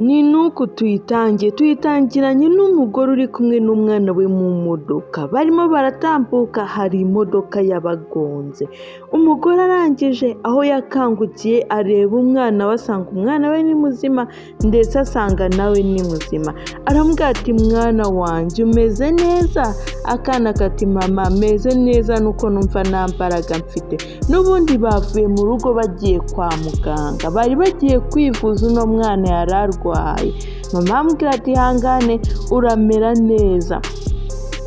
Ni nuku tuyitangiye, tuyitangiranye n'umugore uri kumwe n'umwana we mu modoka, barimo baratambuka hari imodoka yabagonze, umugore arangije aho yakangukiye areba umwana we asanga umwana we ni muzima ndetse asanga nawe ni muzima, aramubwira ati mwana wanjye umeze neza? Akana kati mama meze neza nuko numva nta mbaraga mfite. N'ubundi bavuye mu rugo bagiye kwa muganga, bari bagiye kwivuza uno mwana yari arwaye. Mama aramubwira ati ihangane uramera neza.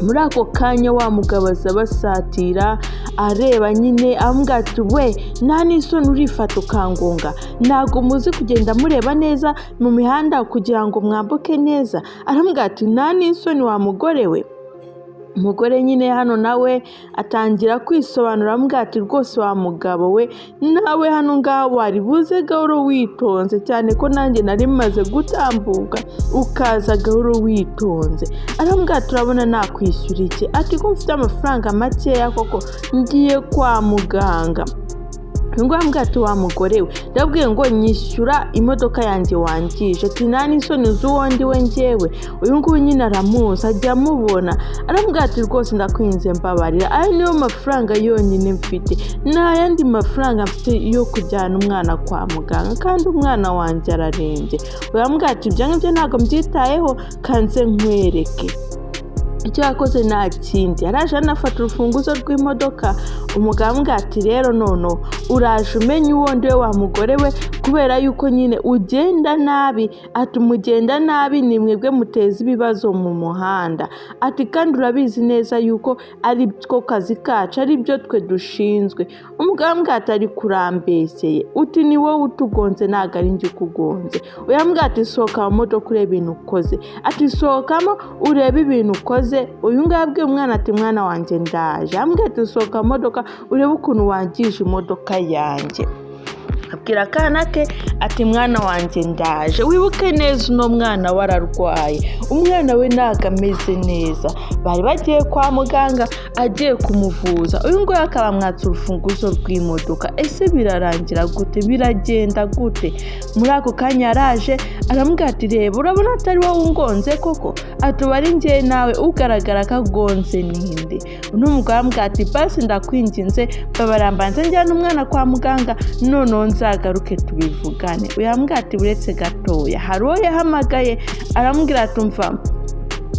Muri ako kanya wa mugabo aza abasatira areba nyine amubwira ati we nta n'isoni urifata ukangonga, ntabwo muzi kugenda mureba neza mu mihanda kugira ngo mwambuke neza. Aramubwira ati nta n'isoni wa mugore we. Umugore nyine hano nawe atangira kwisobanura amubwira ati rwose wa mugabo we nawe hano ngaha wari buze gahoro witonze cyane ko nanjye nari maze gutambuka ukaza gahoro witonze. Aramubwira ati urabona nakwishyura iki? Ati ko mfite amafaranga makeya koko ngiye kwa muganga. Nguyu ati wa mugore we ndabwiye ngo nyishyura imodoka yanjye wangije, ati nta n'isoni z'uwo ndi we njyewe. Uyu nguyu nyine aramuzi ajya amubona, aramubwira ati rwose ndakwinze mbabarira, aya niyo mafaranga yonyine mfite, nta yandi mafaranga mfite yo kujyana umwana kwa muganga kandi umwana wanjye ararembye. Uramubwira ati ibyo ngibyo ntabwo mbyitayeho kanze nkwereke. Icyo yakoze nta kindi, yaraje anafata urufunguzo rw'imodoka. Umugabo amubwira ati rero noneho uraje umenye uwo ndi we wa mugore we, kubera yuko nyine ugenda nabi. Ati mugenda nabi ni mwebwe muteza ibibazo mu muhanda, ati kandi urabizi neza yuko ari two kazi kacu, ari byo twe dushinzwe. Umugabo amubwira ati ariko urambeshyeye, uti ni wowe utugonze ntabwo ari njye ukugonze. Uramubwira ati sohoka mu modoka urebe ibintu ukoze, ati sohokamo urebe ibintu ukoze. Uyu nguyu abwiye umwana ati mwana wanjye ndaje, amubwira ati sohoka mu modoka urebe ukuntu wangije imodoka yanjye. Abwira akana ke ati mwana wanjye ndaje, wibuke neza uno mwana we ararwaye, umwana we ntabwo ameze neza, bari bagiye kwa muganga agiye kumuvuza, uyu nguyu akaba amwatsa urufunguzo rw'imodoka. Ese birarangira gute? Biragenda gute? Muri ako kanya yaraje aramubwira ati reba urabona atari wowe ungonze koko? Ati ubu ari njye nawe ugaragara ko agonze ninde? Uno mugabo aramubwira ati basi ndakwinginze mbabarira mbanze njyane umwana kwa muganga noneho nzagaruke tubivugane. Uyu ati uretse gatoya, hari uwo yahamagaye aramubwira ati umva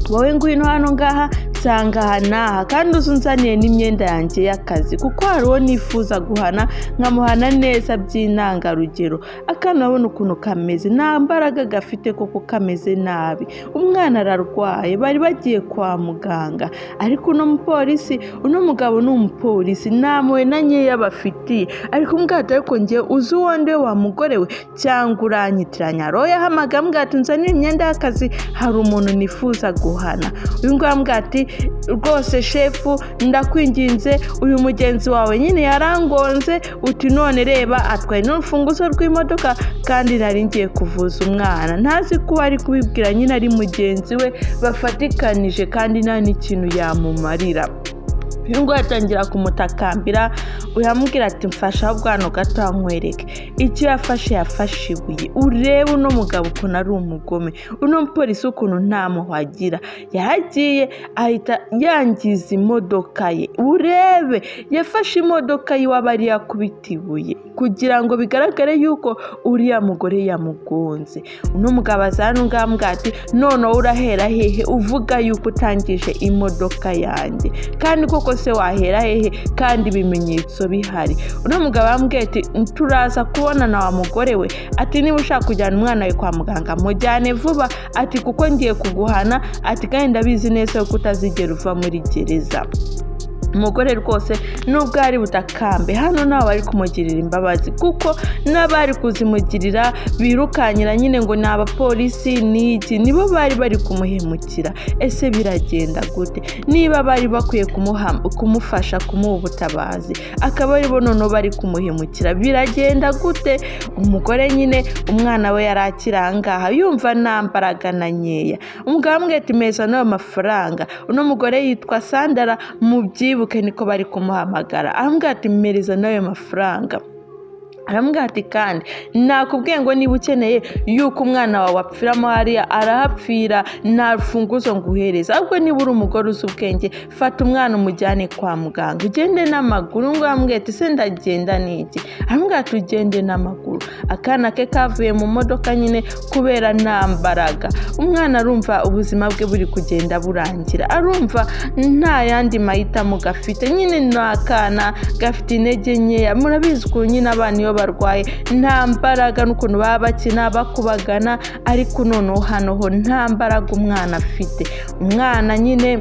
wowe ngwino hano ngaha nsanga aha n'aha kandi uze unzaniye n'imyenda yanjye y'akazi kuko hari uwo nifuza guhana nkamuhana neza by'intangarugero. Akana urabona ukuntu kameze nta mbaraga gafite koko kameze nabi, umwana ararwaye bari bagiye kwa muganga, ariko uno mupolisi uno mugabo ni umupolisi nta mpuhwe na nkeya bafitiye, ari kumubwira ati ariko njye uzi uwo ndi we wa mugore we cyangwa uranyitiranya? Hari uwo yahamagaye amubwira ati nzanire imyenda y'akazi hari umuntu nifuza guhana. Uyu nguyu aramubwira ati rwose shefu ndakwinginze uyu mugenzi wawe nyine yarangonze, uti none reba atwaye n'urufunguzo rw'imodoka kandi nari ngiye kuvuza umwana, ntazi ko ari kubibwira nyine ari mugenzi we bafatikanije kandi nta n'ikintu yamumarira. Uyu nguyu atangira kumutakambira, uramubwira ati mfasha ahubwo hano gato nkwereke. Icyo yafashe yafashe ibuye, urebe uno mugabo ukuntu ari umugome, uno mupolisi ukuntu nta mpuhwe agira, yaragiye ahita yangiza imodoka ye, urebe yafashe imodoka y'iwabo ariyo akubita ibuye kugira ngo bigaragare yuko uriya mugore yamugonze. Uno mugabo aza hano ngaha amubwira ati noneho urahera hehe uvuga yuko utangije imodoka yanjye, kandi koko se wahera hehe kandi ibimenyetso bihari? Uno mugabo aramubwira ati turaza kubonana wa mugore we, ati niba ushaka kujyana umwana wawe kwa muganga mujyane vuba, ati kuko ngiye kuguhana, ati kandi ndabizi neza ko utazigera uva muri gereza. Umugore rwose nubwo ari butakambe hano ntawe ari kumugirira imbabazi kuko n'abari kuzimugirira birukanyira nyine ngo ni abapolisi n'iki nibo bari bari kumuhemukira. Ese biragenda gute? Niba bari bakwiye kumufasha kumuha ubutabazi akaba aribo noneho bari kumuhemukira biragenda gute? Umugore nyine umwana we yari akiri aha ngaha yumva nta mbaraga na nkeya. Umugabo amubwira ati meza n'ayo mafaranga. Uno mugore yitwa Sandara mubyibuke niko bari kumuhamagara, aramubwira ati mpereza n'ayo mafaranga. Aramubwira ati: "Kandi nakubwiye ngo niba ukeneye yuko umwana wawe apfiramo hariya, arahapfira, nta rufunguzo nguhereza. Ahubwo niba uri umugore uzi ubwenge, fata umwana umujyane kwa muganga, ugende n'amaguru." Ngo aramubwira ati: "Se ndagenda n'iki?" Aramubwira ati: "Ugende n'amaguru." Akana ke kavuye mu modoka nyine kubera nta mbaraga. Umwana arumva ubuzima bwe buri kugenda burangira, arumva nta yandi mahitamo gafite. Nyine ni akana gafite intege nkeya. Murabizi ukuntu nyine abana iyo barwaye nta mbaraga n'ukuntu baba bakina bakubagana, ariko noneho hano ho nta mbaraga umwana afite. Umwana nyine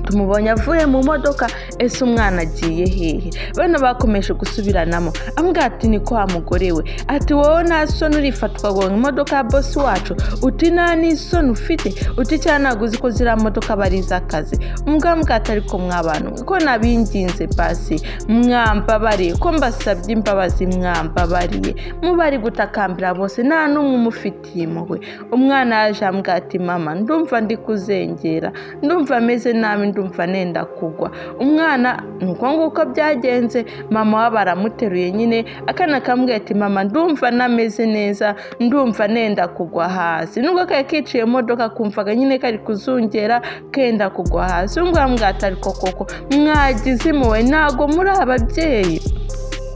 tumubonye avuye mu modoka. Ese umwana agiye hehe? Bano bakomeje gusubiranamo. Amubwira ati: "Ni kwa mugore we." Ati: "Wowe nta soni, urifatwa ngo imodoka ya boss wacu? Uti nta n'isoni ufite? Uti cyangwa ntabwo uzi ko ziriya modoka aba ari iz'akazi?" Umugabo amubwira ati: "Ariko mwabantu, ko nabinginze basi mwambabariye, ko mbasabye imbabazi mwambabariye?" Mubari gutakambira bose, nta n'umwe umufitiye impuhwe. Umwana yaje ambwira ati: "Mama, ndumva ndi kuzengera, ndumva ameze nabi, ndumva nenda kugwa." Umwana ni uko nguko byagenze. Mama we baramuteruye nyine. Akana kambwira ati: "Mama, ndumva nameze neza, ndumva nenda kugwa hasi." Nubwo kari kiciye modoka, kumvaga nyine kari kuzungera kenda kugwa hasi. Uyu nguyu amubwira ati: "Ariko koko mwagize impuhwe, ntabwo muri ababyeyi."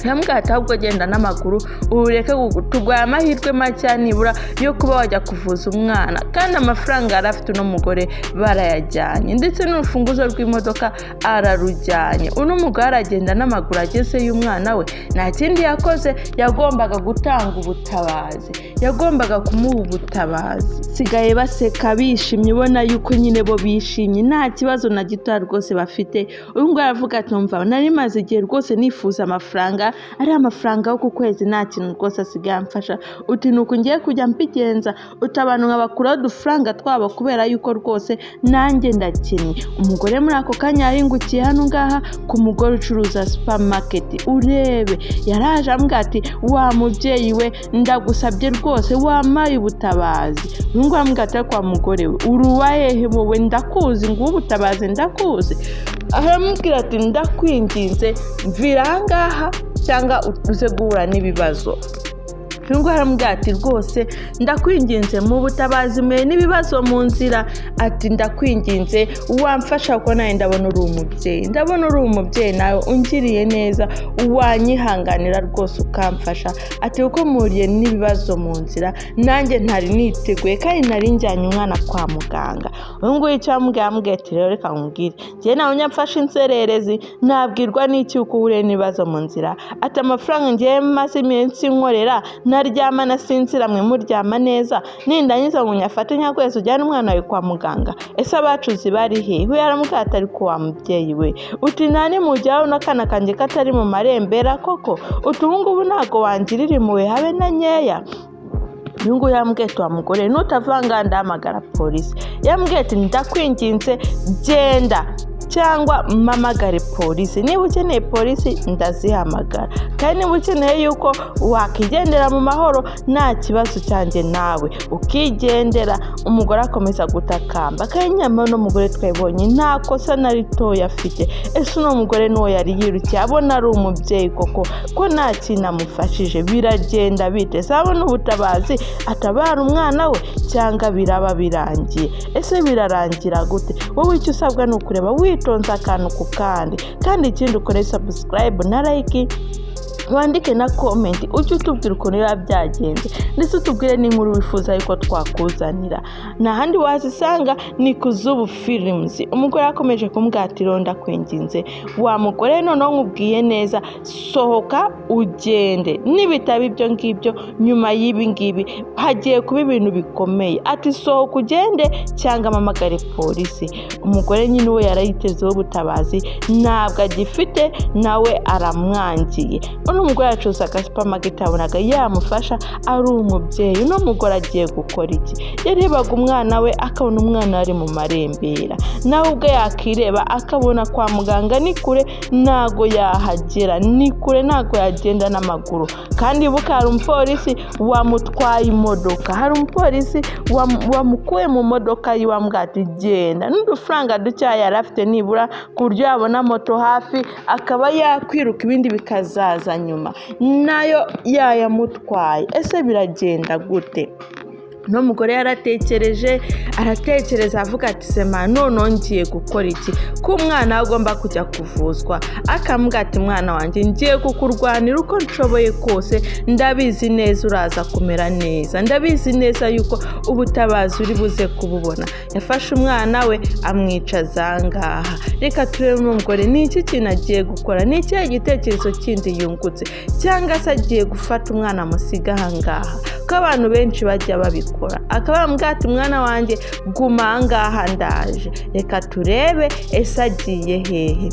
Yambwira ati: "Ahubwo genda n'amaguru, ureke tuguhaye amahirwe make nibura yo kuba wajya kuvuza umwana." Kandi amafaranga yari afite uno mugore barayajyanye, ndetse n'urufunguzo rw'imodoka ararujyanye. Uno mugore aragenda n'amaguru. Agezeyo umwana we, nta kindi yakoze, yagombaga gutanga ubutabazi, yagombaga kumuha ubutabazi. Sigaye baseka bishimye, ubona yuko nyine bo bishimye, nta kibazo na gito rwose bafite. Uyu nguyu aravuga ati: "Mva, nari maze igihe rwose nifuza amafaranga, ari amafaranga yo ku kwezi, nta kintu rwose asigaye amfasha." Uti ni uku ngiye kujya mbigenza, uti abantu nkabakuraho udufaranga twabo kubera yuko rwose nanjye ndakennye. Umugore muri ako kanya yahingukiye hano ngaha ku mugore ucuruza supermarket. Urebe, yaraje ambwira ati: "Wa mubyeyi we, ndagusabye rwose, wampaye ubutabazi." Uyu nguyu ambwira ati: "Kwa mugore we, uri uwa hehe wowe? Ndakuzi, nguhe ubutabazi? Ndakuzi." Aramubwira ati: "Ndakwinginze, mvira aha ngaha cyangwa uze guhura n'ibibazo." Uyu nguyu aramubwira ati: "Rwose ndakwinginze mu butabazi, mwe n'ibibazo mu nzira." Ati: "Ndakwinginze, wamfasha kuko nawe ndabona uri umubyeyi, ndabona uri umubyeyi nawe, ungiriye neza wanyihanganira rwose ukamfasha." Ati: "Kuko mpuriye n'ibibazo mu nzira, nanjye ntari niteguye, kandi nari njyanye umwana kwa muganga." Uyu nguyu icyo yamubwiye, yamubwiye ati: "Rero reka nkubwire, njyewe nawe nyamfashe inzererezi, nabwirwa n'iki uko uhuriye n'ibibazo mu nzira?" Ati: "Amafaranga ngewe maze iminsi nkorera, naryama nasinzira, mwe muryama neza, nindangiza ngo nyafate nyakwezi ujyane umwana wawe kwa muganga? Ese abacuzi bari he?" We yaramubwiye ati: "Ariko wa mubyeyi we, uti nta mujyaho n'akana kanjye katari mu marembera koko? Uti ubu ngubu ntabwo wangirira impuhwe habe na nkeya?" Uyu nguyu yambwiye ati: "Wa mugore, nutavanga ndahamagara polisi." Yambwiye ati: "Ndakwinginze, genda cyangwa mpamagare polisi. Niba ukeneye polisi ndazihamagara, kandi niba ukeneye yuko wakigendera mu mahoro, nta kibazo cyanjye nawe ukigendera." Umugore akomeza gutakamba, kandi nyamara uno mugore twabonye nta kosa na ritoya afite. Ese uno mugore n'uwo yari yirukiye abona ari umubyeyi koko, ko nta kintu amufashije? Biragenda bite? Se abona ubutabazi atabara umwana we, cyangwa biraba birangiye? Ese birarangira gute? Wowe icyo usabwa ni ukureba witonze akantu ku kandi. Kandi ikindi, ukore subscribe na like, wandike na comment, ujye utubwira ukuntu biba byagenze, ndetse utubwire n'inkuru wifuza yuko twakuzanira. Nta handi wazisanga, ni ku Zubu Films. Umugore yakomeje kumubwira ati: "Ndakwinginze wa mugore, noneho nkubwiye neza, sohoka ugende. Nibitaba ibyo ngibyo, nyuma y'ibi ngibi hagiye kuba ibintu bikomeye." Ati: "Sohoka ugende cyangwa mpamagare polisi." Umugore nyine uwo yarayitezeho ubutabazi ntabwo agifite, nawe aramwangiye. Uno mugore yacuruzaga supermarket, yabonaga yamufasha ari umubyeyi. Uno mugore agiye gukora iki? Yarebaga umwana we akabona umwana ari mu marembera, nawe ubwe yakireba akabona kwa muganga ni kure, ntago yahagera, ni kure, ntago yagenda n'amaguru. Kandi ibuka, hari umupolisi wamutwaye imodoka, hari umupolisi wamukuye mu modoka yiwe, amubwira ati: "Genda." N'udufaranga dukeya yari afite nibura ku buryo yabona moto hafi akaba yakwiruka, ibindi bikazaza nyuma. nyuma nayo yayamutwaye. Ese biragenda gute? Uno mugore yaratekereje, aratekereza, avuga ati: "Sema none ngiye gukora iki ko umwana we agomba kujya kuvuzwa?" Akamubwira ati: "Mwana wanjye, ngiye kukurwanira uko nshoboye kose. Ndabizi neza uraza kumera neza, ndabizi neza yuko ubutabazi uri buze kububona." Yafashe umwana we amwicaza aha ngaha. Reka turebe uno mugore ni iki kintu agiye gukora, ni ikihe gitekerezo kindi yungutse, cyangwa se agiye gufata umwana amusiga aha ngaha, ko abantu benshi bajya babikora. Akaba yamubwira ati: "Mwana wanjye, guma aha ngaha, ndaje." Reka turebe ese agiye hehe?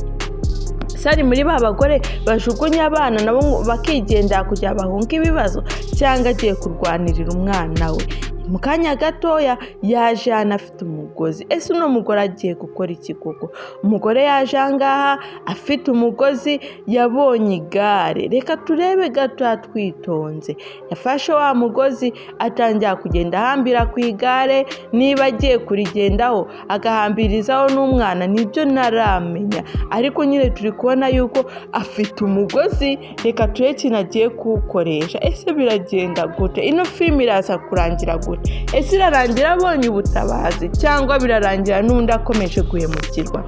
Ese ari muri ba bagore bajugunya abana nabo bakigendera kugira bahunge ibibazo, cyangwa agiye kurwanirira umwana we? Mu kanya gatoya yaje hano afite umugozi. Ese uno mugore agiye gukora iki koko? Umugore yaje aha ngaha afite umugozi, yabonye igare. Reka turebe gatoya twitonze. Yafashe wa mugozi atangira kugenda ahambira ku igare. Niba agiye kurigendaho agahambirizaho n'umwana, nibyo ntaramenya, ariko nyine turi kubona yuko afite umugozi. Reka turebe ikintu agiye kuwukoresha. Ese biragenda gute? Ino filime iraza kurangira gute? Ese irarangira abonye ubutabazi, cyangwa birarangira n'undi akomeje guhemukirwa?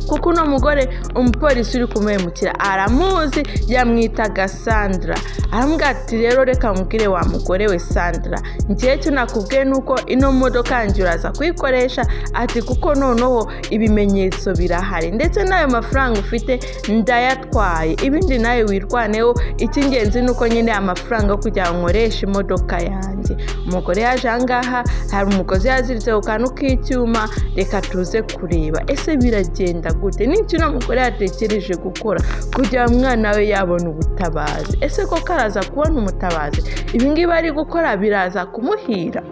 Kuko uno mugore, umupolisi uri kumuhemukira aramuzi, yamwitaga Sandra. Aramubwira ati: "Rero reka mubwire wa mugore we Sandra, ngewe icyo nakubwiye ni uko ino modoka yanjye uraza kuyikoresha." Ati: "Kuko noneho ibimenyetso birahari, ndetse n'ayo mafaranga ufite ndayatwaye, ibindi nawe wirwaneho. Icy'ingenzi ni uko nyine amafaranga yo kugira ngo nkoreshe imodoka yanjye." Umugore yaje aha ngaha, hari umugozi yaziritse ku kantu k'icyuma. Reka tuze kureba ese biragenda gute, n'icyo uno mugore yatekereje gukora kugira ngo umwana we yabone ubutabazi. Ese koko araza kubona umutabazi? Ibi ngibi ari gukora biraza kumuhira?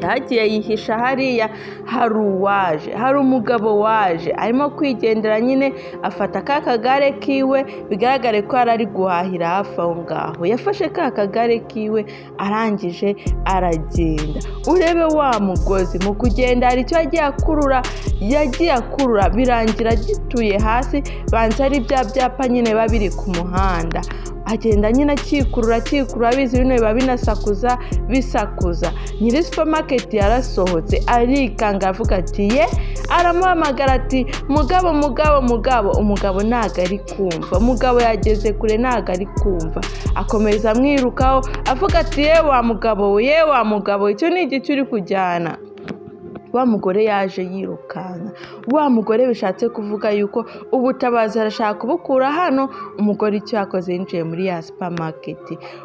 Yagiye yihisha hariya. Hari uwaje, hari umugabo waje arimo kwigendera nyine, afata ka kagare kiwe, bigaragare ko yari ari guhahira hafi aho ngaho. Yafashe ka kagare kiwe, arangije aragenda. Urebe wa mugozi mu kugenda hari icyo yagiye akurura, yagiye akurura, birangira agituye hasi. Banza ari bya byapa nyine biba biri ku muhanda. Agenda nyine akikurura, akikurura, abizi bino biba binasakuza, bisakuza. Nyiri supermarket yarasohotse, arikanga, avuga ati: "Ye!" Aramuhamagara ati: "Mugabo, mugabo, mugabo!" Umugabo ntabwo ari kumva. Umugabo yageze kure, ntabwo ari kumva. Akomeza amwirukaho, avuga ati: "Ye wa mugabo we, ye wa mugabo, icyo ni igiki uri kujyana?" Wa mugore yaje yirukanka. Wa mugore bishatse kuvuga yuko ubutabazi arashaka kubukura hano. Umugore icyo yakoze, yinjiye muri ya supermarket.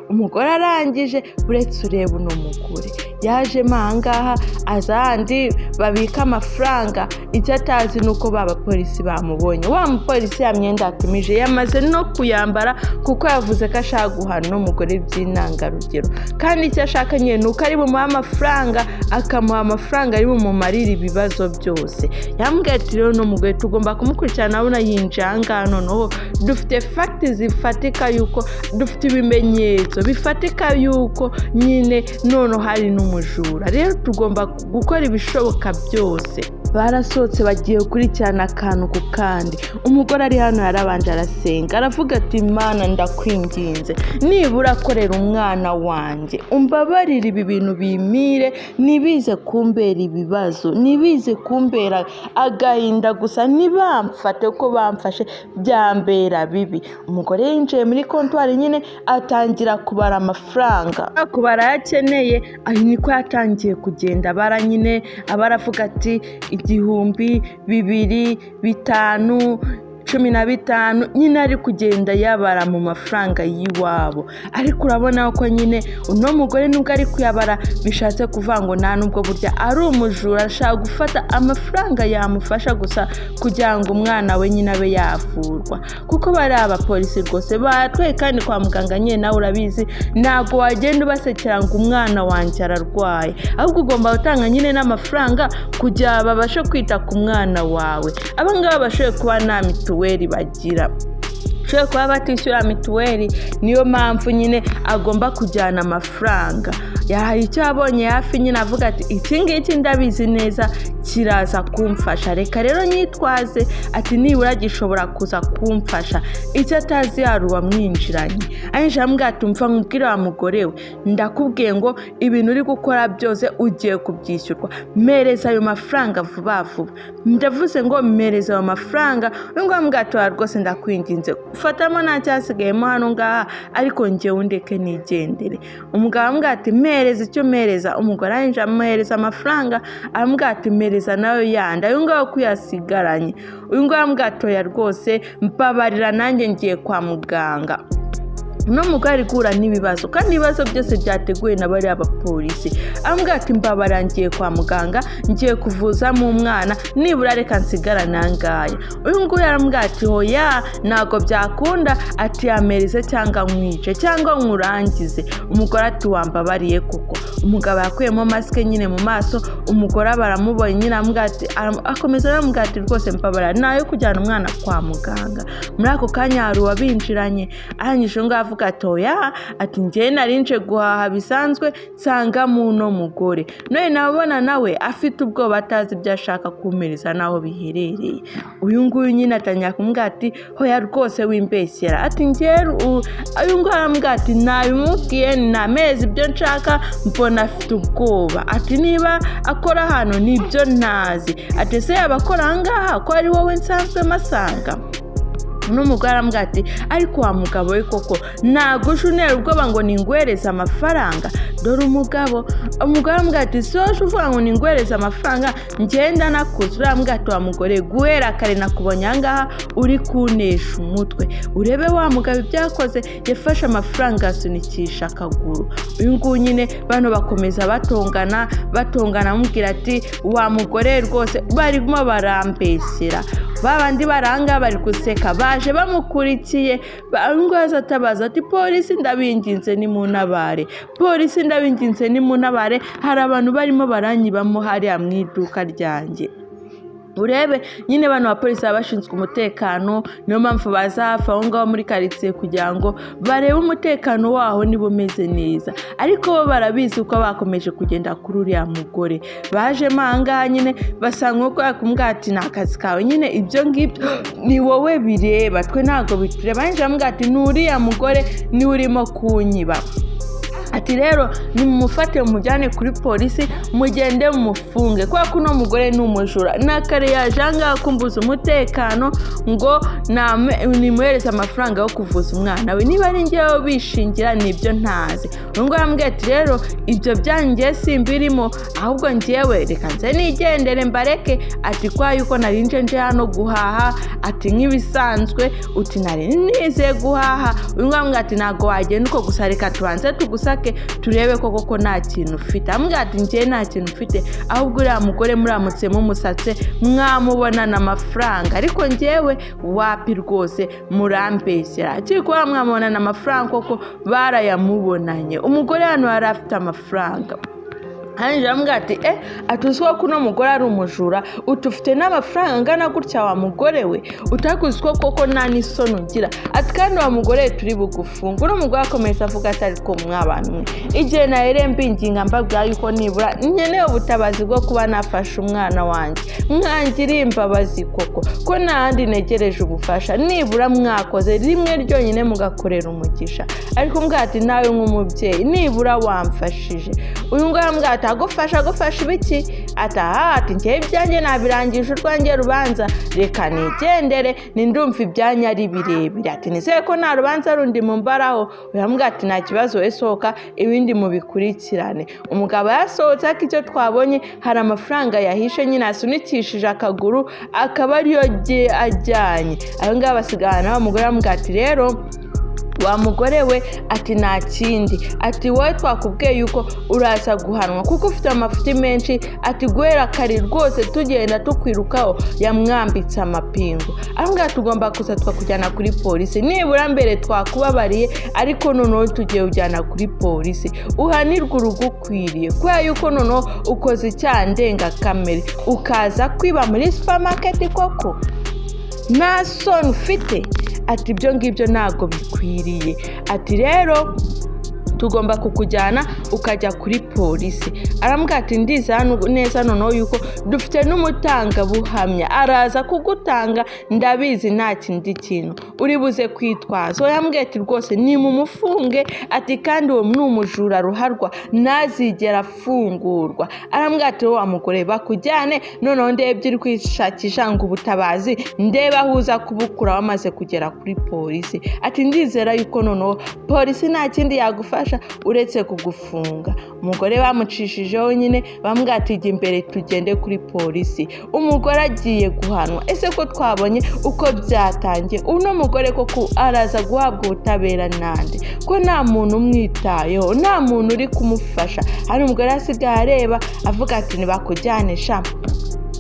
Umugore arangije, uretse ureba uno mugore yajemo ahangaha, aza ahandi babika amafaranga. Icyo atazi ni uko ba bapolisi bamubonye. Wa mupolisi ya myenda yatumije yamaze no kuyambara, kuko yavuze ko ashaka guhana uno mugore by'intangarugero. Kandi icyo ashaka nyine ni uko ari bumuhe amafaranga, akamuha amafaranga ari bumumarire ibibazo byose. Yambwiye ati: "Rero uno mugore tugomba kumukurikirana." Abona yinjiye ahangaha, noneho dufite facts zifatika yuko dufite ibimenyetso bifatika yuko nyine noneho hari n'umujura. Rero tugomba gukora ibishoboka byose. Barasohotse, bagiye gukurikirana akantu ku kandi. Umugore ari hano yarabanje arasenga, aravuga ati: "Imana, ndakwinginze, nibura akorera umwana wanjye, umbabarire ibi bintu bimire, ntibize kumbera ibibazo, ntibize kumbera agahinda gusa, ntibamfate ko bamfashe byambera bibi." Umugore yinjiye muri comptoir nyine, atangira kubara amafaranga, kubara ayo akeneye. Aho niko yatangiye kugenda abara nyine, aba aravuga ati: "1000, 2, 5, 15." Nyine ari kugenda yabara mu mafaranga y'iwabo. Ariko urabona ko nyine uno mugore nubwo ari kuyabara, bishatse kuvuga ngo nta nubwo burya ari umujura, ashaka gufata amafaranga yamufasha gusa kugira ngo umwana we nyine abe yavurwa, kuko bari abapolisi rwose batwaye. Kandi kwa muganga nyine nawe urabizi, ntabwo wagenda ubasekera ngo umwana wanjye ararwaye, ahubwo ugomba gutanga nyine n'amafaranga kugira ngo babashe kwita ku mwana wawe. Aba ngaba bashoboye kuba nta mituweli bagira, ushobora kuba batishyura mituweli, niyo mpamvu nyine agomba kujyana amafaranga. Yahaye icyo yabonye hafi nyine, avuga ati: "Iki ngiki ndabizi neza kiraza kumfasha, reka rero nyitwaze." Ati: "Nibura gishobora kuza kumfasha." Icyo atazi, hari uwamwinjiranye. Arangije aramubwira ati: "Mva nkubwire wa mugore we, ndakubwiye ngo ibintu uri gukora byose ugiye kubyishyurwa. Mpereza ayo mafaranga vuba vuba, ndavuze ngo mpereza ayo mafaranga." Uyu nguyu aramubwira ati: "Oya rwose, ndakwinginze, fatamo, nta cyasigayemo hano ngaha, ariko njyewe undeke nigendere." Umugabo aramubwira ati: "Mpereza icyo mpereza." Umugore arangije amuhereza amafaranga, aramubwira ati: "Mpereza nayo yandi ayo ngayo ko uyasigaranye." Uyu nguyu aramubwira ati: "Oya rwose, mbabarira, nanjye ngiye kwa muganga." Uno mugore ari guhura n'ibibazo, kandi ibibazo byose byateguwe na bariya bapolisi. Aramubwira ati: "Mbabara, ngiye kwa muganga, ngiye kuvuzamo umwana, nibura reka nsigarane aya ngaya." Uyu nguyu aramubwira ati: "Hoya, ntabwo byakunda." Ati: "Yamereze cyangwa nkwice cyangwa nkurangize." Umugore ati: "Wambabariye koko." Umugabo yakuyemo masike nyine mu maso, umugore baramubonye nyine, aramubwira ati, akomeza aramubwira ati: "Rwose mbabara, nayo kujyana umwana kwa muganga." Muri ako kanya hari uwabinjiranye. Arangije ngo avuga ati: "Oya." Ati: "Njye nari nje guhaha bisanzwe, nsanga muno mugore, none nabona nawe afite ubwoba, atazi ibyo ashaka kumpereza n'aho biherereye." Uyu nguyu nyine atangira kumubwira ati: "Hoya rwose, wimbeshyera." Ati: "Njye uyu nguyu aramubwira ati: "Nabimubwiye namezi ibyo nshaka, mbona afite ubwoba." Ati: "Niba akora hano nibyo ntazi." Ati: "Ese yaba akora aha ngaha, ko ari wowe nsanzwe masanga?" N'umugore aramubwira ati: "Ariko wa mugabo we koko, ntabwo uje untera ubwoba ngo ningwereze amafaranga." Dore umugabo. Umugore aramubwira ati: "Soje uvuga ngo ningwereze amafaranga, ngenda nakuze." Uramubwira ati: "Wa mugore, guhera kare nakubonye aha ngaha uri kunesha umutwe." Urebe wa mugabo ibyo yakoze, yafashe amafaranga asunikisha akaguru. Uyu nguyu nyine, bano bakomeza batongana, batongana, amubwira ati: "Wa mugore rwose, barimo barambeshyera." Ba bandi baranga bari guseka, baje bamukurikiye. Uyu nguyu aza atabaza ati: "Polisi, ndabinginze nimuntabare, polisi, ndabinginze nimuntabare, hari abantu barimo baranyibamo hariya mu iduka ryanjye." Urebe nyine bano bapolisi baba bashinzwe umutekano, niyo mpamvu baza hafi aho ngaho muri karitsiye kugira ngo barebe umutekano waho niba umeze neza. Ariko bo barabizi ko bakomeje kugenda kuri uriya mugore. Bajemo aha ngaha nyine, basanga nko kumubwira ati: "Ni akazi kawe nyine, ibyo ngibyo ni wowe bireba, twe ntabwo bitureba." Barangije baramubwira ati: "Ni uriya mugore niwe urimo kunyiba." Ati: "Rero nimumufate mumujyane kuri polisi, mugende mumufunge, kubera ko uno mugore ni umujura. Na kare yaje aha ngaha kumbuza umutekano ngo nimuhereze amafaranga yo kuvuza umwana we. Niba ari njyewe bishingira nibyo ntazi." Uyu nguyu aramubwira ati: "Rero ibyo byanjye simbirimo, ahubwo njyewe reka nze nigendere mbareke." Ati: "Kwa yuko nari nje nje hano guhaha," ati, "nk'ibisanzwe," uti, "nari nizeye guhaha." Uyu nguyu aramubwira ati: "Ntabwo wagenda uko gusa, reka tubanze tugusake turebe ko koko nta kintu ufite." Aramubwira ati: "Njyewe nta kintu mfite, ahubwo uriya mugore muramutse mumusatse mwamubonana amafaranga, ariko njyewe wapi rwose, murambeshyera." Akiri kuba mwamubonana amafaranga, koko barayamubonanye. Umugore hano yari afite amafaranga. Arangije aramubwira ati: "Ati uzi ko uno mugore ari umujura, uti ufite n'amafaranga angana gutya, wa mugore we, utakuzi ko koko nta n'isoni ugira." Ati: "Kandi wa mugore we, turi bugufunga." Uno mugore akomeza avuga ati: "Ariko mwabantu mwe, igihe nahereye mbinginga mbabwira yuko nibura nkeneye ubutabazi bwo kuba nafasha umwana wanjye, mwangiriye imbabazi koko, ko nta handi ntegereje ubufasha, nibura mwakoze rimwe ryonyine mugakorera umugisha." Ariko mbwira ati: "Nawe nk'umubyeyi nibura wamfashije." Uyu nguyu aramubwira ati: "Agufasha, agufasha ibiki?" Ati: "Aha," ati, "njyewe ibyanjye nabirangije, urwanjye rubanza, reka nigendere, nindumva ibyanyu ari birebire." Ati: "Nizere ko nta rubanza rundi mumbaraho." Uramubwira ati: "Nta kibazo, we sohoka, ibindi mubikurikirane." Umugabo yasohotse, ariko icyo twabonye, hari amafaranga yahishe nyine asunikishije akaguru, akaba ariyo ajyanye. Ayo ngayo basigarana wa mugore. Aramubwira ati: "Rero wa mugore we," ati, "nta kindi," ati, "wowe twakubwiye yuko uraza guhanwa kuko ufite amafuti menshi." Ati: "Guhera kare rwose tugenda tukwirukaho." Yamwambitse amapingu, aramubwira: "Tugomba kuza tukakujyana kuri polisi. Nibura mbere twakubabariye, ariko noneho tugiye kujyana kuri polisi, uhanirwe urugukwiriye, kubera yuko noneho ukoze icyaha ndengakamere, ukaza kwiba muri supamaketi koko, nta soni ufite." Ati: "Ibyo ngibyo ntabwo bikwiriye." Ati: "Rero Tugomba kukujyana ukajya kuri polisi. Aramubwira ati: "Ndizera neza noneho yuko dufite n'umutangabuhamya, araza kugutanga, ndabizi, nta kindi kintu uri buze kwitwaza." Yambwiye ati: "Rwose ni mumufunge," ati: "Kandi uwo ni umujura ruharwa, ntazigera afungurwa." Arambwira ati: "Wa mugore, bakujyane, noneho ndebye uri kwishakisha ngo ubutabazi, ndebe aho uza kubukura wamaze kugera kuri polisi." Ati: "Ndizera yuko noneho polisi nta kindi yagufasha uretse kugufunga." Umugore bamucishijeho nyine, bamubwira ati: "Jya imbere tugende kuri polisi." Umugore agiye guhanwa. Ese ko twabonye uko byatangiye, uno mugore koko araza guhabwa ubutabera nande, ko nta muntu umwitayeho, nta muntu uri kumufasha? Hari umugore asigaye areba avuga ati: "Ntibakujyane sha."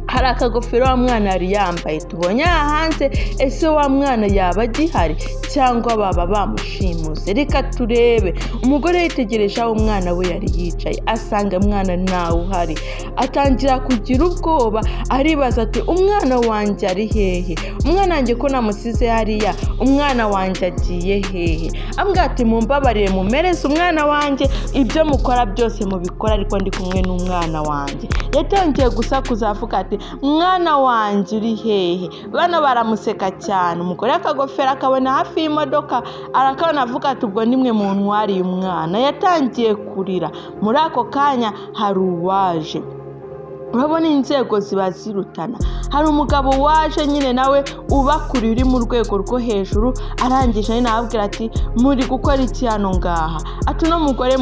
Hari akagofero wa mwana yari yambaye tubonye aha hanze. Ese wa mwana yaba agihari cyangwa baba bamushimuse? Reka turebe. Umugore yitegereje aho umwana we yari yicaye, asanga umwana ntawe uhari. Atangira kugira ubwoba, aribaza ati: "Umwana wanjye ari hehe? Umwana wanjye ko namusize hariya, umwana wanjye agiye hehe?" Ambwira ati: "Mumbabarire, mumereze umwana wanjye, ibyo mukora byose mubikora, ariko ndi kumwe n'umwana wanjye." Yatangiye gusakuza avuga ati: "Mwana wanjye, uri hehe?" Bano baramuseka cyane. Umugore akagofero akabona hafi y'imodoka, arakabona, avuga ati: "Ubwo nimwe mu ntwariye umwana." Yatangiye kurira. Muri ako kanya hari uwaje. Urabona inzego ziba zirutana. Hari umugabo waje nyine nawe ubakuriye, uri mu rwego rwo hejuru. Arangije nyine arababwira ati: "Muri gukora iki hano ngaha?" Ati: "Uno mugore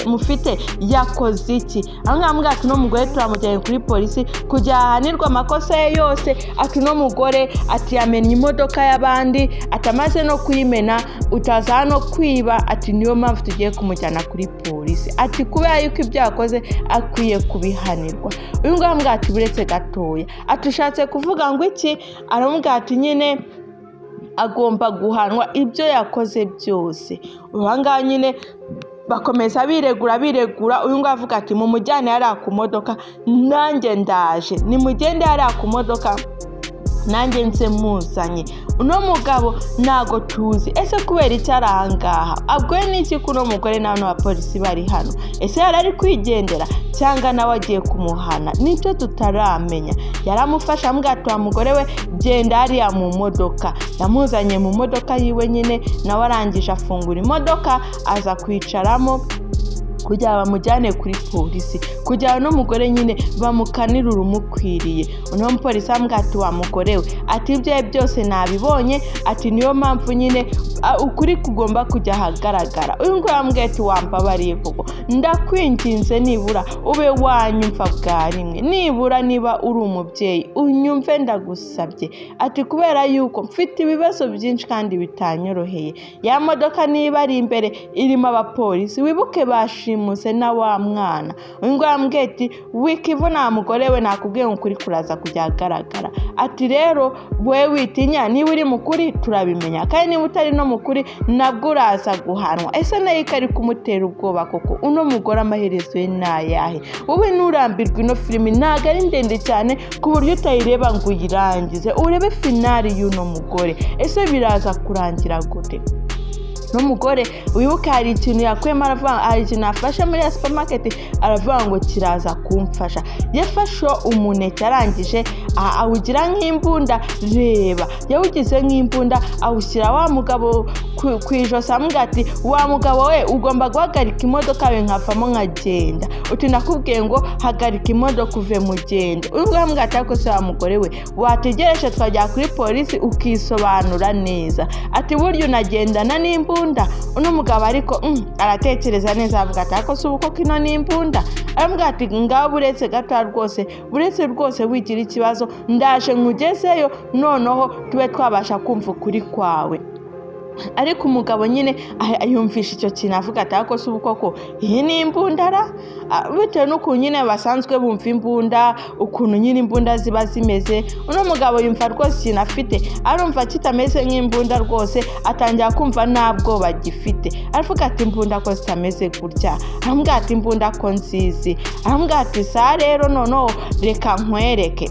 mufite yakoze iki?" Aho ngaho amubwira ati: "Uno mugore turamujyanye kuri polisi kugira ahanirwe amakosa ye yose." Ati: "Uno mugore," ati, "yamennye imodoka y'abandi," ati, "amaze no kuyimena utaza hano kwiba," ati, "niyo mpamvu tugiye kumujyana kuri polisi," ati, "kubera yuko ibyo yakoze akwiye kubihanirwa." Uyu nguyu aramubwira ati: "Buretse gatoya," ati: "Ushatse kuvuga ngo iki?" Aramubwira ati: "Nyine agomba guhanwa ibyo yakoze byose." Uyu ngaha nyine bakomeza biregura, biregura. Uyu nguyu avuga ati: "Mumujyane hariya ku modoka, nanjye ndaje, nimugende hariya ku modoka, nanjye nze muzanye." Uno mugabo ntago tuzi ese kubera icyo ari ahangaha, abwiwe n'iki ko uno mugore n'abano bapolisi bari hano? Ese yari ari kwigendera cyangwa nawe agiye kumuhana? Nicyo tutaramenya. Yaramufashe, amubwira ati: "Wa mugore we, genda hariya mu modoka." Yamuzanye mu modoka yiwe nyine, nawe arangije afungura imodoka, aza kwicaramo kugira ngo bamujyane kuri polisi, kugira ngo n'umugore nyine bamukanire urumukwiriye. Uno mupolisi amubwira ati: "Wa mugore we," ati, "ibyo byose nabibonye," ati, "niyo mpamvu nyine ukuri kugomba kujya ahagaragara." Uyu nguyu aramubwira ati: "Wambabariye koko, ndakwinginze, nibura ube wanyumva bwa rimwe, nibura niba uri umubyeyi unyumve, ndagusabye," ati, "kubera yuko mfite ibibazo byinshi kandi bitanyoroheye." Ya modoka niba ari imbere irimo abapolisi, wibuke bashimuse na wa mwana. Uyu nguyu aramubwira ati: "Wikivuna mugore we, nakubwiye ngo ukuri kuraza kujya ahagaragara." Ati: "Rero we witinya, niba uri mukuri turabimenya, kandi niba utari no mukuri nabwo uraza guhanwa." Ese nayo ikari kumutera ubwoba koko? Uno mugore amaherezo ye ni ayahe? Wowe nturambirwa. Ino filimi ntabwo ari ndende cyane ku buryo utayireba ngo uyirangize, urebe finale y'uno mugore. Ese biraza kurangira gute? N'umugore wibuke hari ikintu yakuyemo, aravuga hari ikintu yafashe muri ya supermarket, aravuga ngo kiraza kumfasha. Yafashe umuneke, arangije awugira nk'imbunda. Reba, yawugize nk'imbunda, awushyira wa mugabo ku ijosi, amubwira ati: "Wa mugabo we, ugomba guhagarika imodoka yawe nkavamo nkagenda." Uti: "Nakubwiye ngo hagarika imodoka uve mugende." Uyu nguyu aramubwira ati: "Ariko se wa mugore we, wategereje twajya kuri polisi ukisobanura neza?" Ati: "Burya unagendana n'imbunda?" Uno mugabo ariko aratekereza neza, avuga ati: "Ariko se ubu koko ino ni imbunda?" Aramubwira ati: "Ngaho buretse gatoya rwose, buretse rwose, wigira ikibazo, ndaje nkugezeyo, noneho tube twabasha kumva ukuri kwawe." Ariko umugabo nyine yumvisha icyo kintu, avuga ati: "Ariko se ubu koko iyi ni imbundara?" Bitewe n'ukuntu nyine basanzwe bumva imbunda, ukuntu nyine imbunda ziba zimeze, uno mugabo yumva rwose ikintu afite arumva kitameze nk'imbunda rwose. Atangira kumva nta bwoba gifite, aravuga ati: "Imbunda ko zitameze gutya?" Aramubwira ati: "Imbunda ko nzizi." Aramubwira ati: "Sa rero noneho reka nkwereke."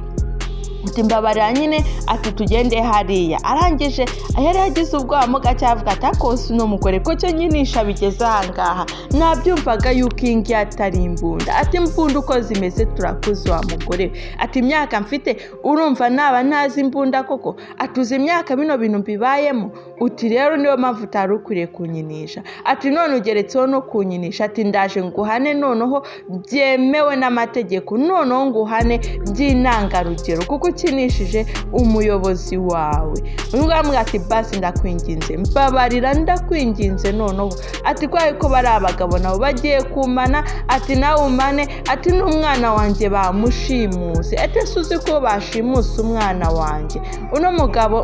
Ati: "Mbabarira nyine." Ati: "Tugende hariya." Arangije yari yagize ubwoba mo gake, avuga ati: "Akose uno mugore ko cyo nyinisha bigeze ahangaha, nabyumvaga yuko iyi ngiyi atari imbunda." Ati: "Imbunda uko zimeze turakuze wa mugore we." Ati: "Imyaka mfite urumva naba ntazi imbunda koko?" Ati: "Uzi imyaka bino bintu mbibayemo?" Uti: "Rero niyo mpamvu utari ukwiriye kunyinisha." Ati: "None ugeretseho no kunyinisha." Ati: "Ndaje nguhane noneho byemewe n'amategeko, noneho nguhane by'intangarugero kuko ukinishije umuyobozi wawe." Uyu nguyu aramubwira ati: "Basi ndakwinginze, mbabarira, ndakwinginze noneho." Ati: "Kubera ko bari abagabo nabo bagiye kumana." Ati: "Nawe umane." Ati: "N'umwana wanjye bamushimuse." Ati: "Ese uzi ko bashimuse umwana wanjye?" Uno mugabo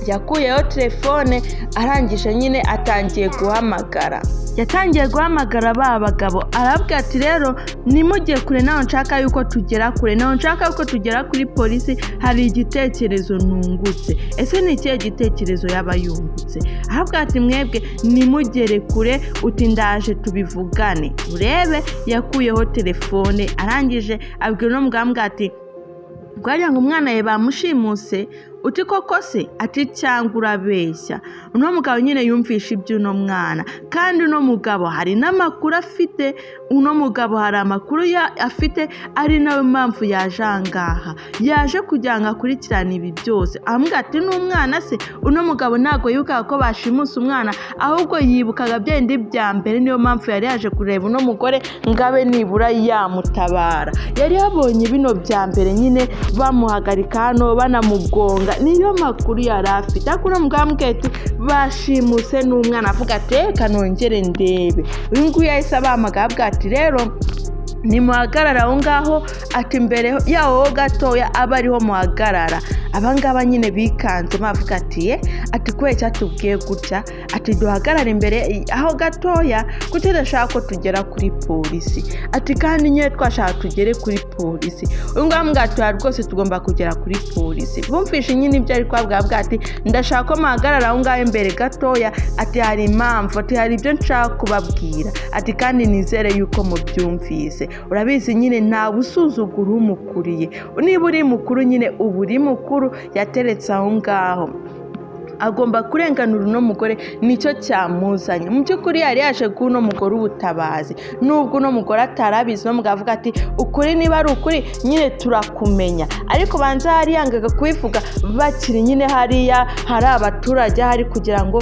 yakuyeho telefone, arangije nyine atangiye guhamagara, yatangiye guhamagara ba bagabo, arabwira ati: "Rero nimujye kure, nawe nshaka yuko tugera kure, nawe nshaka yuko tugera kuri polisi, hari igitekerezo nungutse." Ese ni ikihe gitekerezo yaba yungutse? Arabwira ati: "Mwebwe nimugere kure." Uti: "Ndaje tubivugane." Urebe, yakuyeho telefone, arangije abwira uno mugabo ati: "Bwagira ngo umwana we bamushimuse." Uti: "Koko se?" Ati: "Cyangwa urabeshya?" Uno mugabo nyine yumvishe iby'uno mwana, kandi uno mugabo hari n'amakuru afite. Uno mugabo hari amakuru afite, ari nayo mpamvu yaje aha ngaha, yaje kugira ngo akurikirane ibi byose. Aramubwira ati: "N'umwana se?" Uno mugabo ntabwo yibukaga ko bashimuse umwana, ahubwo yibukaga byenda bya mbere. Niyo mpamvu yari yaje kureba uno mugore ngo abe nibura yamutabara. Yari yabonye bino bya mbere nyine bamuhagarika hano, banamugonga, niyo makuru yari afite. Ariko uno mugabo aramubwira ati: "Bashimuse n'umwana." Avuga ati: "Reka nongere ndebe." Uyu nguyu yahise abahamagara, avuga ati: "Rero nimuhagarara aho ngaho." Ati: "Imbere yaho gatoya aba ariho muhagarara." Abangaba nyine bikanze, bavuga ati: "Ye?" Ati: "Kubera icyatubwiye gutya?" Ati: "Duhagarare imbere aho gatoya, kuko tudashaka ko tugera kuri polisi." Ati: "Kandi nyine twashaka tugere kuri polisi." Uyu nguyu aramubwira ati: "Oya rwose, tugomba kugera kuri polisi." Bumvishe nyine ibyo ari kubabwira, avuga ati: "Ndashaka ko muhagarara aho ngaho imbere gatoya." Ati: "Hari impamvu." Ati: "Hari ibyo nshaka kubabwira." Ati: "Kandi nizere yuko mubyumvise." Urabizi nyine, ntawe usuzugura umukuriye. Niba uri mukuru nyine uba uri mukuru. Yateretse aho ngaho, agomba kurenganura uno mugore, nicyo cyamuzanye. Mu by'ukuri yari yaje guha uno mugore ubutabazi, nubwo uno mugore atarabizi. Uno mugabo avuga ati: "Ukuri niba ari ukuri nyine turakumenya." Ariko banza hari yangaga kubivuga bakiri nyine hariya hari abaturage ahari, kugira ngo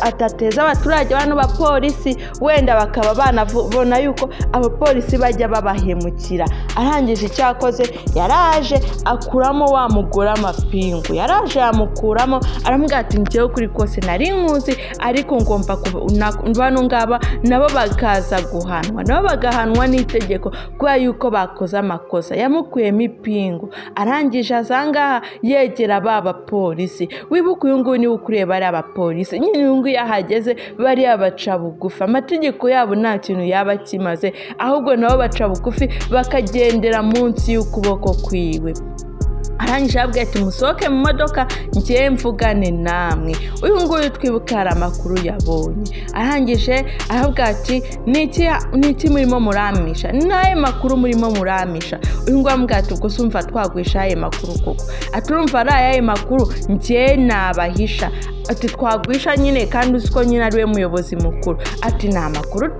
atateza abaturage bano bapolisi, wenda bakaba banabona yuko abapolisi bajya babahemukira. Arangije icyo yakoze, yaraje akuramo wa mugore amapingu, yaraje yamukuramo, aramubwira ati: "Njyewe kuri kose nari nkuzi, ariko ngomba bano ngaba nabo bakaza guhanwa, nabo bagahanwa n'itegeko kubera yuko bakoze amakosa." Yamukuyemo ipingu, arangije aza ngaha yegera ba bapolisi. Wibuke, uyu nguyu niwe ukuriye bariya bapolisi nyine. Uyu nguyu ahageze bariya baca bugufi, amategeko yabo nta kintu yaba akimaze, ahubwo nabo baca bugufi bakagendera munsi y'ukuboko kwiwe. Arangije arabwira ati: "Musohoke mu modoka, njye mvugane namwe." Uyu nguyu twibuke hari amakuru yabonye. Arangije aravuga ati: "Ni iki murimo muramisha? Ni ayo makuru murimo muramisha?" Uyu nguyu aramubwira ati: "Ubwo se umva twaguhisha ayo makuru koko?" Ati: "Urumva ari ayahe makuru njye nabahisha?" Ati: "Twaguhisha nyine kandi uzi ko nyine ari we muyobozi mukuru." Ati: "Ni amakuru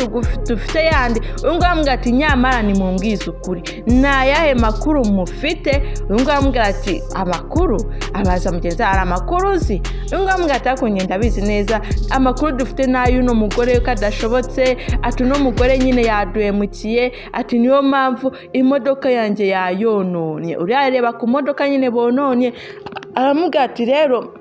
dufite yandi." Uyu nguyu aramubwira ati: "Nyamara nimumbwize ukuri, ni ayahe makuru mufite?" Uyu nguyu aramubwira ati: "Amakuru?" Abaza mugenzi we: "Hari amakuru uzi?" Uyu nguyu aramubwira ati: "Ariko ngenda abizi neza, amakuru dufite ni ay'uno mugore ko adashobotse." Ati: "Uno mugore nyine yaduhemukiye." Ati: "Niyo mpamvu imodoka yanjye yayononye." Uriya areba ku modoka nyine bononye, aramubwira ati: "Rero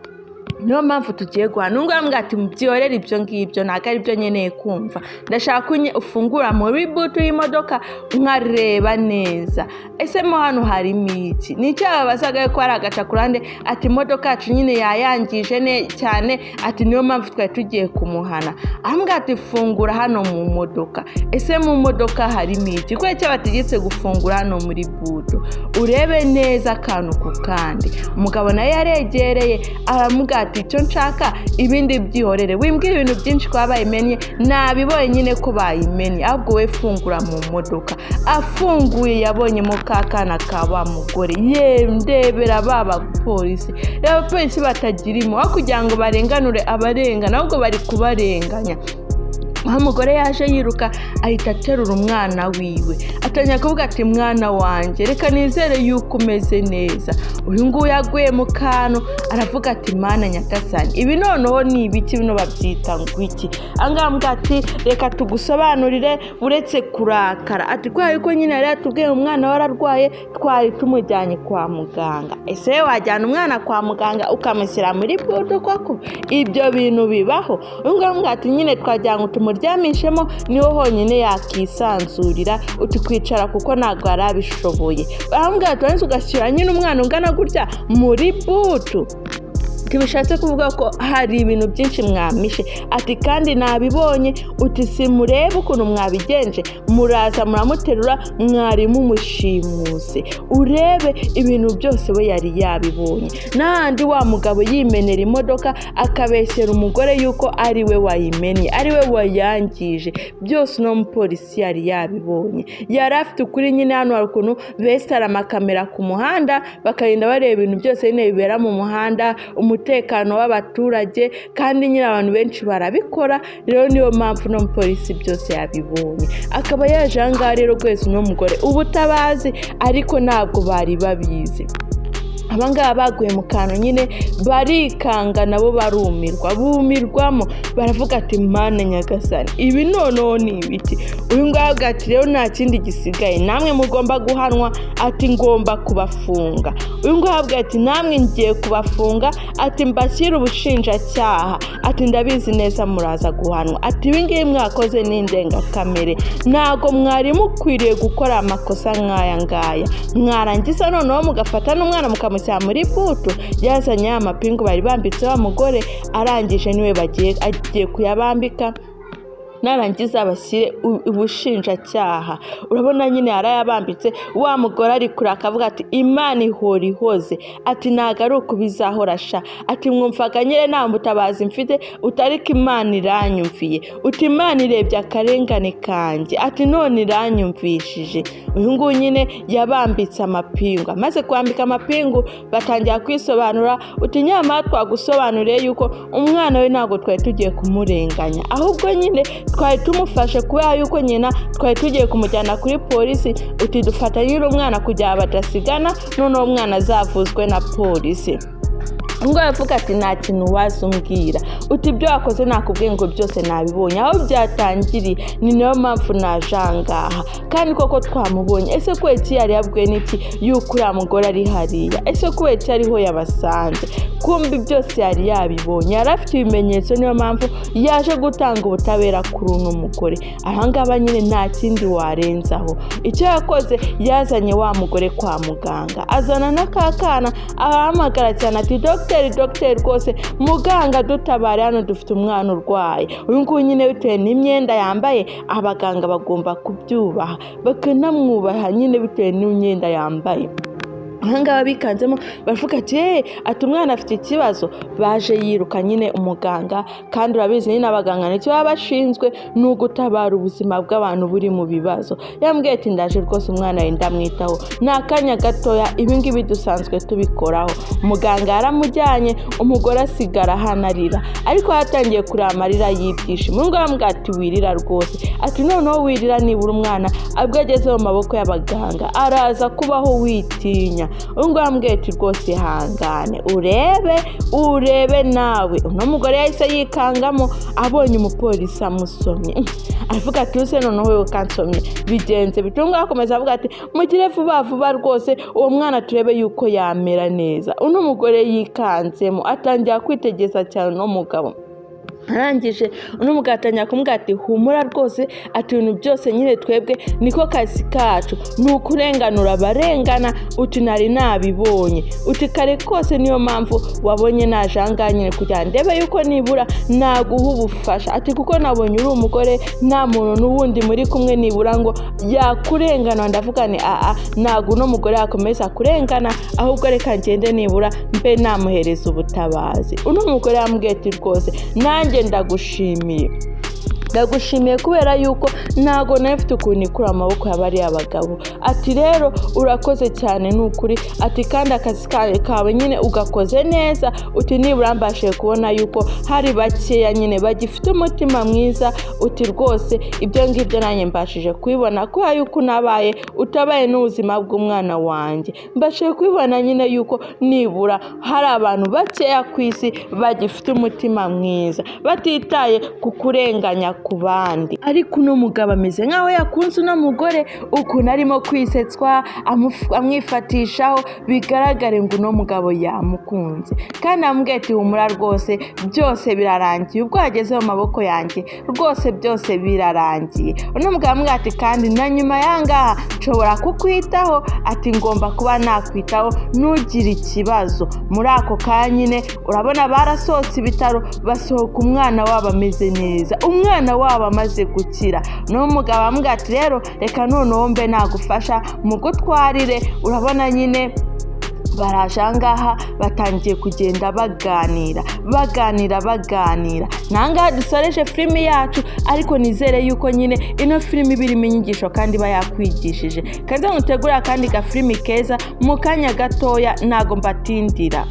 niyo mpamvu tugiye guhana." Uyu nguyu aramubwira ati: "Byihorere ibyo ngibyo, ntabwo ari byo nkeneye kumva. Ndashaka ko ufungura muri boot y'imodoka nkareba neza. Ese mo hano harimo iki?" Ni icyo yababazaga ko hari agaca ku ruhande. Ati: "Imodoka yacu nyine yayangije cyane." Ati: "Niyo mpamvu twari tugiye kumuhana." Aramubwira ati: "Fungura hano mu modoka. Ese mu modoka harimo iki?" Kubera icyo bategetse gufungura hano muri boot, urebe neza akantu ku kandi. Umugabo nawe yaregereye, aramubwira Ati icyo nshaka ibindi byihorere, wimbwira ibintu byinshi kuba bayimennye, nabibonye nyine ko bayimennye, ahubwo we fungura mu modoka. Afunguye yabonyemo ka kana ka wa mugore. Ye ndebera ba bapolisi reba, abapolisi batagira impuhwe, aho kugira ngo barenganure abarengana ahubwo bari kubarenganya. Wa mugore yaje yiruka, ahita aterura umwana wiwe, atangira kuvuga ati: "Mwana wanjye, reka nizere yuko umeze neza." Uyu nguyu yaguye mu kantu, aravuga ati: "Mana nyagasani, ibi noneho ni ibiki? Bino babyita ngo iki?" Ahangaha ati: "Reka tugusobanurire, uretse kurakara." Ati kubera yuko nyine yari yatubwiye umwana we ararwaye, twari tumujyanye kwa muganga. Ese wajyana umwana kwa muganga ukamushyira muri boot koko? Ibyo bintu bibaho? Uyu nguyu ati: "Nyine twagira ngo tumuryamishemo, niho honyine yakisanzurira." Uti kwicara kuko ntabwo yari abishoboye. Baramubwira ati: "Warangiza ugashyira nyine umwana ungana gutya muri boot?" Ntibishatse kuvuga ko hari ibintu byinshi mwamishe. Ati kandi nabibonye. Uti simurebe ukuntu mwabigenje, muraza muramuterura, mwari mumushimuse. Urebe ibintu byose we yari yabibonye. N'ahandi wa mugabo yimenera imodoka, akabeshyera umugore yuko ari we wayimennye, ari we wayangije, byose uno mupolisi yari yabibonye, yari afite ukuri nyine. Hano hari ukuntu besitara amakamera ku muhanda, bakagenda bareba ibintu byose nyine bibera mu muhanda, umutekano w'abaturage, kandi nyine abantu benshi barabikora. Rero niyo mpamvu uno mupolisi byose yabibonye, akaba yaje aha ngaha rero rwese uno mugore ubutabazi, ariko ntabwo bari babizi. Abangaba baguye mu kantu nyine, barikanga nabo barumirwa, bumirwamo, baravuga ati: "Mana nyagasani, ibi noneho ni ibiki?" Uyu nguyu avuga ati: "Rero nta kindi gisigaye, namwe mugomba guhanwa." Ati: "Ngomba kubafunga." Uyu nguyu avuga ati: "Namwe ngiye kubafunga." Ati: "Mbashyire ubushinjacyaha." Ati: "Ndabizi neza muraza guhanwa." Ati: "Ibi ngibi mwakoze ni indengakamere, ntabwo mwari mukwiriye gukora amakosa nk'aya ngaya, mwarangiza noneho mugafata n'umwana mukamushyira muri boot." Yazanye ya mapingu bari bambitse wa mugore, arangije niwe bagiye, agiye kuyabambika, narangiza bashyire ubushinjacyaha. Urabona nyine yarayabambitse. Wa mugore ari kure akavuga ati: "Imana ihora ihoze." Ati: "Ntabwo ari uku bizahora sha." Ati: "Mwumvaga nyine nta mutabazi mfite." Utariko Imana iranyumviye. Uti: "Imana irebye akarengane kanjye." Ati: "None iranyumvishije." Uyu nguyu nyine yabambitse amapingu. Amaze kwambika amapingu, batangira kwisobanura. Uti: "Nyamara twagusobanuriye yuko umwana we ntabwo twari tugiye kumurenganya, ahubwo nyine twari tumufashe kubera yuko nyina twari tugiye kumujyana kuri polisi." Uti: "Dufata nyine umwana kugira ngo badasigana, noneho umwana azavuzwe na polisi." Ngo aravuga ati: "Nta kintu waza umbwira." Uti: "Ibyo wakoze nakubwiye ngo byose nabibonye aho byatangiriye, ni nayo mpamvu naje aha ngaha, kandi koko twamubonye." Ese kubera iki yari yabwiwe n'iki yuko uriya mugore ari hariya? Ese kubera iki ariho yabasanze? Kumbi byose yari yabibonye, yari afite ibimenyetso, niyo mpamvu yaje gutanga ubutabera kuri uno mugore. Aha ngaba nyine nta kindi warenzaho. Icyo yakoze, yazanye wa mugore kwa muganga, azana n'aka kana, abahamagara cyane ati: "Dogiteri, dogiteri, rwose muganga, dutabare, hano dufite umwana urwaye." Uyu nguyu nyine bitewe n'imyenda yambaye, abaganga bagomba kubyubaha, bakanamwubaha nyine bitewe n'imyenda yambaye. Ahangaha bikanzemo, baravuga ati: "Hey," ati: "Umwana afite ikibazo." Baje yiruka nyine umuganga, kandi urabizi nyine abaganga nicyo baba bashinzwe, ni ugutabara ubuzima bw'abantu buri mu bibazo. Yambwiye ati: "Ndaje rwose, umwana we ndamwitaho, ni akanya gatoya, ibi ngibi dusanzwe tubikoraho." Muganga yaramujyanye, umugore asigara hano arira, ariko yatangiye kureba amarira y'ibyishimo. Uyu nguyu aramubwira ati: "Wirira rwose." Ati: "Noneho wirira, nibura umwana ubwo ageze mu maboko y'abaganga araza kubaho, witinya." Uyu nguyu yambwiye ati: "Rwose ihangane, urebe, urebe nawe." Uno mugore yahise yikangamo abonye umupolisi amusomye, aravuga ati: "Use noneho wowe kansomye bigenze bitunga?" Akomeza avuga ati: "Mugire vuba vuba rwose, uwo mwana turebe yuko yamera neza." Uno mugore yikanzemo, atangira kwitegereza cyane uno mugabo. Arangije uno mugabo atangira kumubwira ati: "Humura rwose," ati: "Ibintu byose nyine twebwe niko kazi kacu, ni ukurenganura abarengana." Uti: "Nari nabibonye." Uti: "Kare kose niyo mpamvu wabonye naje aha ngaha nyine kugira ngo ndebe yuko nibura naguha ubufasha." Ati: "Kuko nabonye uri umugore, nta muntu n'ubundi muri kumwe nibura ngo yakurenganura. Ndavuga ni aa, ntabwo uno mugore yakomeza kurengana, ahubwo reka ngende nibura mbe namuhereza ubutabazi." Uno mugore yambwiye ati: "Rwose nanjye ndagushimiye, ndagushimiye kubera yuko ntabwo nawe mfite ukuntu ikura amaboko ya bariya bagabo." Ati: "Rero urakoze cyane ni ukuri." Ati: "Kandi akazi kawe nyine ugakoze neza." Uti: "Nibura mbashije kubona yuko hari bakeya nyine bagifite umutima mwiza." Uti: "Rwose ibyo ngibyo nanjye mbashije kubibona kubera yuko unabaye utabaye n'ubuzima bw'umwana wanjye. Mbashije kubibona nyine yuko nibura hari abantu bakeya ku isi bagifite umutima mwiza, batitaye ku kurenganya ku bandi." Ariko uno mugabo ameze nk'aho yakunze uno mugore, ukuntu arimo kwisetswa, amwifatishaho, bigaragare ngo uno mugabo yamukunze. Kandi amubwiye ati: "Humura rwose, byose birarangiye, ubwo wageze mu maboko yanjye rwose byose birarangiye." Uno mugabo amubwiye ati: "Kandi na nyuma y'ahangaha nshobora kukwitaho." Ati: "Ngomba kuba nakwitaho, ntugire ikibazo." Muri ako kanya nyine urabona barasohotse ibitaro, basohoka umwana wabo ameze neza, umwana wabo amaze gukira. N'uwo mugabo amubwira ati: "Rero reka noneho mbe nagufasha mu gutwarire." Urabona nyine baraje ahangaha, batangiye kugenda baganira, baganira, baganira. Nangaha dusoreje filimi yacu, ariko nizere yuko nyine ino filimi iba irimo inyigisho kandi iba yakwigishije. Kandi mutegurira akandi gafilimi keza mu kanya gatoya, ntago mbatindira.